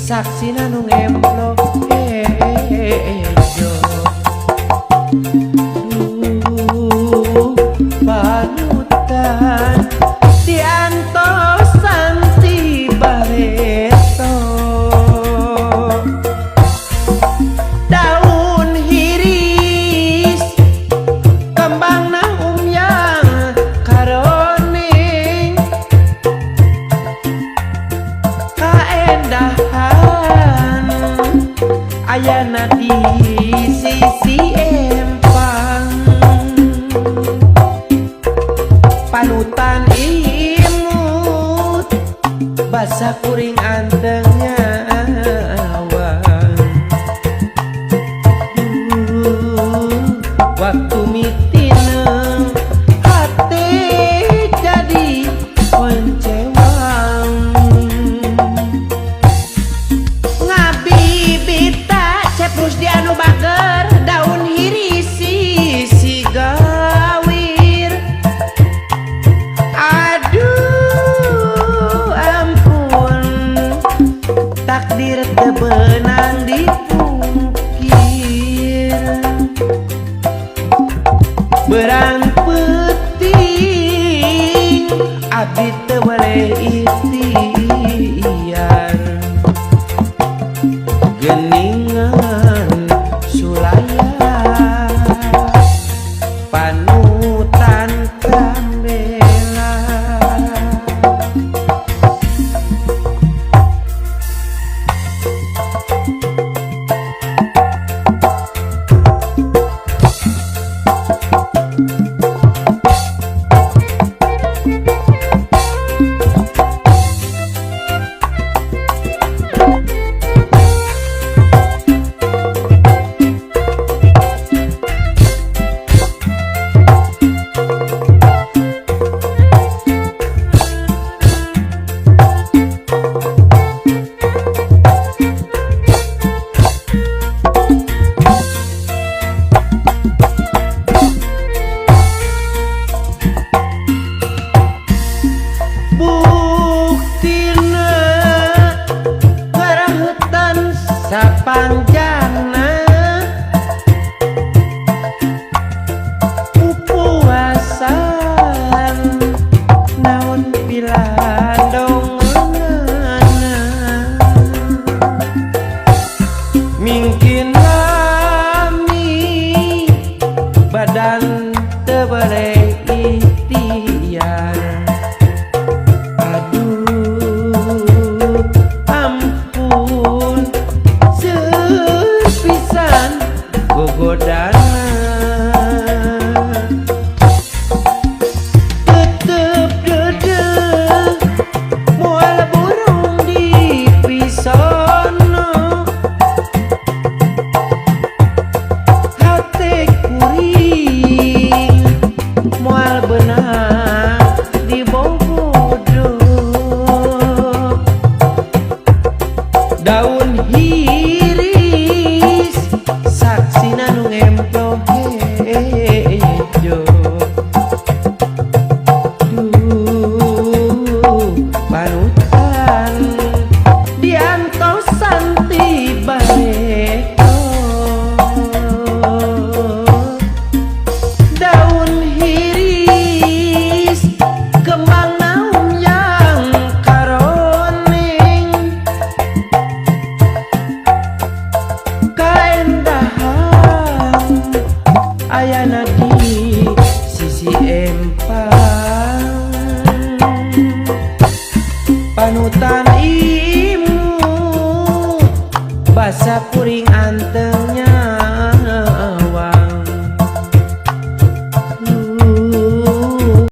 Saksina nu ngemplo hejo. Duh, panutan diantosan ti bareto. Daun hiris kembangna umyang karoning, kaendahan ayana di sisi empang. Panutan imut basa kuring anteng nyawang. Duh, waktu mitineng hate jadi koncewang. Ngabibita Cep Rusdi anu bager, daun hiris sisi gawir. Aduh ampun, takdir teu beunang dipungkir. Berang peuting abdi teu boleh ikhtiar. Geningan sulaya panutan pambela. Buktina ngarahutan sapanjangna, pupuasan naon pilandonganana. Mingkin lami badan teu boleh ikhtiar. Aduh ampun, seueur pisan gogodana. Tetep deudeuh moal burung di pisono. Hate kuring moal beunang dibobodo. Daun hiris saksina nu ngemplo hejo. Duh, panutan diantosan ti bareto. Daun hiris kembang naum yang karoning, kaendahan ayana di sisi empang. Panutan imut basa kuring anteng.